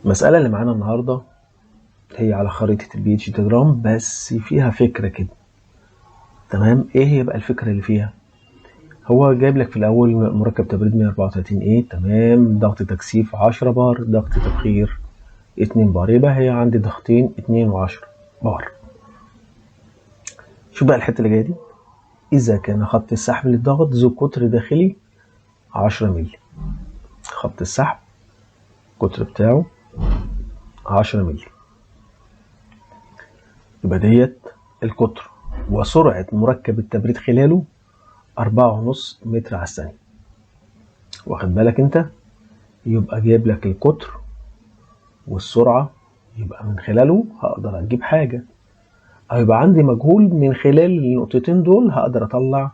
المسألة اللي معانا النهاردة هي على خريطة ال PH diagram، بس فيها فكرة كده. تمام، ايه هي بقى الفكرة اللي فيها؟ هو جايب لك في الأول مركب تبريد 134 A، تمام، ضغط تكثيف 10 بار، ضغط تبخير 2 بار، يبقى هي عندي ضغطين 2 و10 بار. شوف بقى الحتة اللي جاية دي، إذا كان خط السحب للضغط ذو قطر داخلي 10 مللي، خط السحب القطر بتاعه 10 مللي، يبقى ديت القطر، وسرعة مركب التبريد خلاله 4.5 متر على الثانية. واخد بالك انت؟ يبقى جايب لك القطر والسرعة، يبقى من خلاله هقدر اجيب حاجة، او يبقى عندي مجهول من خلال النقطتين دول هقدر اطلع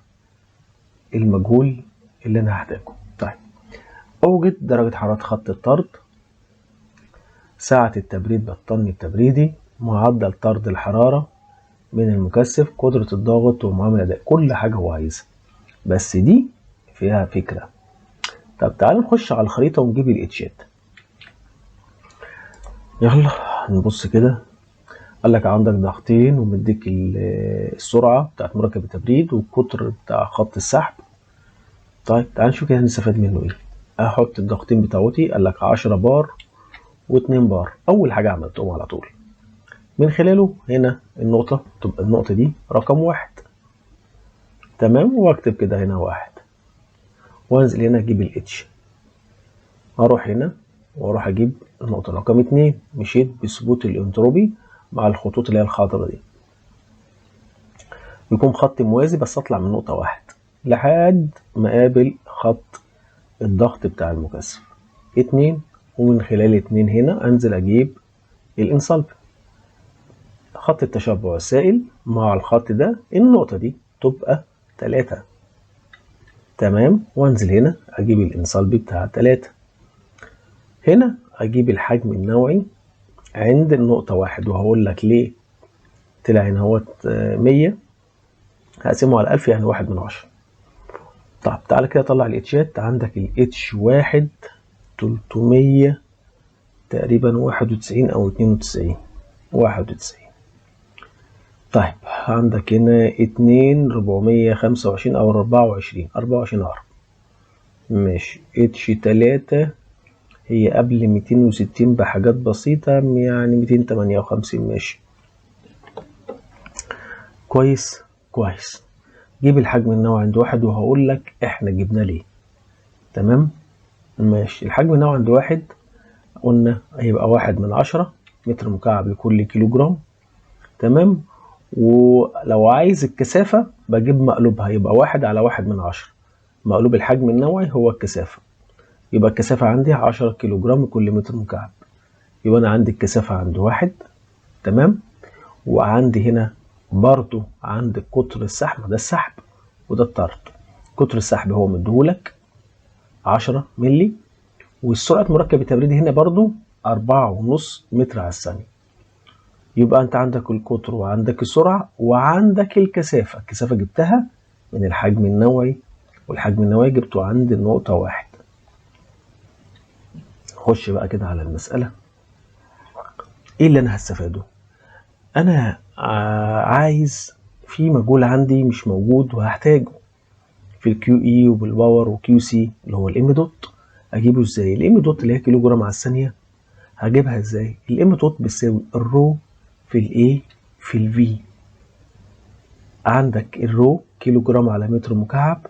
المجهول اللي انا هحتاجه. طيب، اوجد درجة حرارة خط الطرد، ساعة التبريد بالطن التبريدي، معدل طرد الحرارة من المكثف، قدرة الضاغط ومعامل أداء، كل حاجة هو عايزها، بس دي فيها فكرة. طب تعالوا نخش على الخريطة ونجيب الاتشات. يلا نبص كده، قال لك عندك ضغطين ومديك السرعة بتاعت مركب التبريد والقطر بتاع خط السحب. طيب تعال نشوف كده هنستفاد منه ايه. احط الضغطين بتاعتي، قال لك 10 بار و2 بار، اول حاجة عملتهم على طول من خلاله هنا النقطة تبقى النقطة دي رقم 1، تمام، واكتب كده هنا 1، وانزل هنا اجيب ال H، هروح هنا واروح اجيب النقطة رقم 2. مشيت بثبوت الانتروبي مع الخطوط اللي هي الخضرا دي، يكون خط موازي بس اطلع من نقطة 1 لحد ما اقابل خط الضغط بتاع المكثف 2، ومن خلال 2 هنا انزل اجيب الانصالب، خط التشبع السائل مع الخط ده، النقطة دي تبقى 3، تمام، وانزل هنا اجيب الانصالبي بتاع 3، هنا اجيب الحجم النوعي عند النقطة 1، وهقول لك ليه طلع هنا هوت 100، هقسمه على 1000 يعني 1 من 10. طب تعالى كده طلع الاتشات، عندك ال H 1 300 تقريبا 91 او 92، 91. طيب عندك هنا 2 425 او 24، 24 اقرب، ماشي. H 3 هي قبل 260 بحاجات بسيطة، يعني 258، ماشي كويس كويس. جيب الحجم النوعي عند 1 وهقول لك احنا جبناه ليه. تمام ماشي. الحجم النوعي عند 1 قلنا هيبقى 1 من 10 متر مكعب لكل كيلو جرام، تمام. ولو عايز الكثافة بجيب مقلوبها، يبقى 1 على 1 من 10، مقلوب الحجم النوعي هو الكثافة، يبقى الكثافة عندي 10 كيلو جرام لكل متر مكعب، يبقى أنا عندي الكثافة عند 1، تمام. وعندي هنا برضو عند قطر السحب، ده السحب وده الطرد، قطر السحب هو مديهولك 10 ملي، والسرعة مركب التبريد هنا برضو 4.5 متر على الثانية. يبقى انت عندك القطر وعندك السرعة وعندك الكثافة، الكثافة جبتها من الحجم النوعي، والحجم النوعي جبته عند النقطة 1. خش بقى كده على المسألة، ايه اللي انا هستفاده؟ انا عايز في مجهول عندي مش موجود وهحتاجه في ال QE وبال power و QC اللي هو ال m dot، اجيبه ازاي؟ ال m dot اللي هي كيلو جرام على الثانية هجيبها ازاي؟ ال m dot بتساوي ال rho في ال A في ال V. عندك ال rho كيلو جرام على متر مكعب،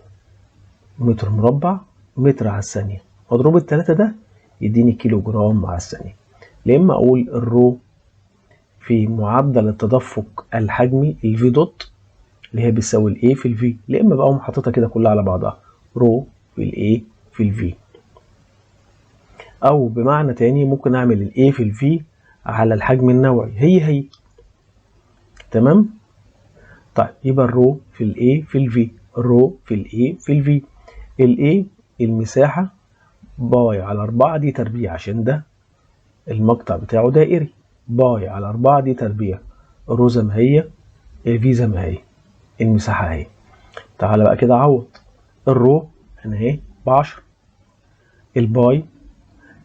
متر مربع، متر على الثانية، مضروب التلاتة ده يديني كيلو جرام على الثانية. يا إما أقول ال rho في معدل التدفق الحجمي ال V dot اللي هي بتساوي ال A في ال V، يا إما بقى أقوم حاططها كده كلها على بعضها rho في ال A في ال V، أو بمعنى تاني ممكن أعمل ال A في ال V على الحجم النوعي، هي هي، تمام. طيب يبقى ال rho في ال A في ال V، ال rho في ال A في ال V، ال A المساحة pi على 4 D تربيع عشان ده المقطع بتاعه دائري، pi على 4 D تربيع، ال rho زي ما هي، ال V زي ما هي، المساحة اهي. تعالى بقى كده عوض ال rho هنا اهي ب10. ال pi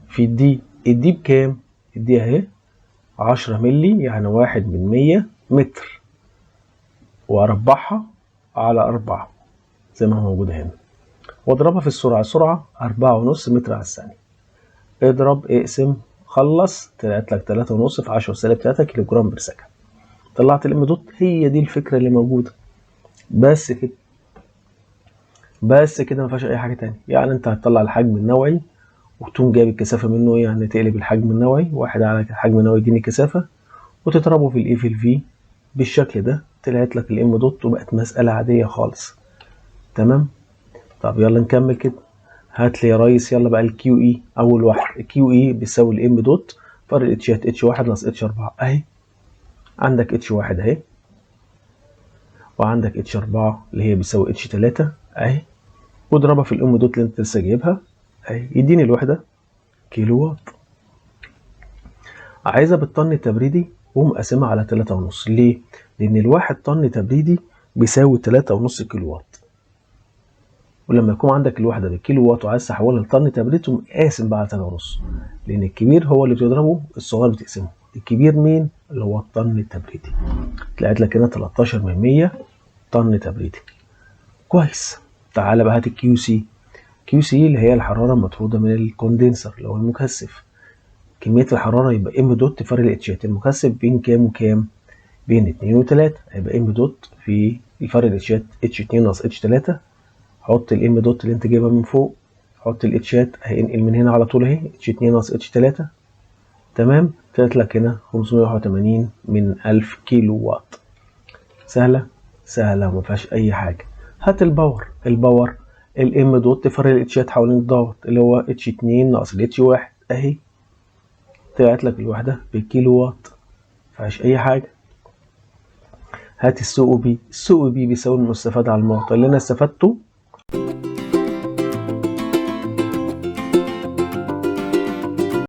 في ال D، ال D بكام؟ ال D اهي 10 ملي، يعني 1 من 100 متر، وأربعها على 4 زي ما هو موجود هنا، واضربها في السرعة. السرعة 4.5 متر على الثانية. اضرب، اقسم، خلص، طلعت لك 3.5 في 10 سالب 3 كيلو جرام per second. طلعت ال m dot. هي دي الفكرة اللي موجودة، بس كده، بس كده، ما فيهاش اي حاجة تانية. يعني انت هتطلع الحجم النوعي وتقوم جايب الكثافة منه، يعني تقلب الحجم النوعي، واحد على الحجم النوعي يديني كثافة، وتضربه في ال A في ال V بالشكل ده، طلعت لك ال m dot وبقت مسألة عادية خالص. تمام؟ طب يلا نكمل كده. هات لي يا ريس يلا بقى ال QE. اول واحد ال QE بيساوي ال m dot فرق ال H ات، H 1 ناقص H 4. اهي عندك H 1 اهي، وعندك H 4 اللي هي بيساوي H 3 اهي، واضربها في ال m dot اللي انت لسه جايبها اهي، يديني الوحدة كيلو وات. عايزها بالطن التبريدي، قوم قاسمها على 3.5. ليه؟ لأن الواحد طن تبريدي بيساوي 3.5 كيلو وات، ولما يكون عندك الوحدة بالكيلو وات وعايز تحولها لطن تبريد، تقوم قاسم بقى على 3.5، لأن الكبير هو اللي بتضربه، الصغير بتقسمه. الكبير مين؟ اللي هو الطن التبريدي. طلعت لك هنا 13 من 100 طن تبريدي. كويس. تعالى بقى هات ال QC. QC اللي هي الحرارة المطرودة من ال condenser اللي هو المكثف. كمية الحرارة يبقى m dot فرق ال H ات. المكثف بين كام وكام؟ بين 2 و3، هيبقى m dot في الفرق ال H ات، H 2 ناقص H 3. حط ال m dot اللي انت جايبها من فوق، حط ال H ات، هينقل من هنا على طول اهي، H 2 ناقص H 3. تمام، طلعت لك هنا 581 من 1000 كيلو وات. سهلة سهلة وما فيهاش أي حاجة. هات ال power. ال power ال m dot فرق ال H ات حوالين الضغط، اللي هو H 2 ناقص ال H 1 اهي، طلعت لك الوحدة بالكيلو وات، مفيهاش أي حاجة. هات ال COP. ال COP بيساوي المستفاد على المعطى. اللي أنا استفدته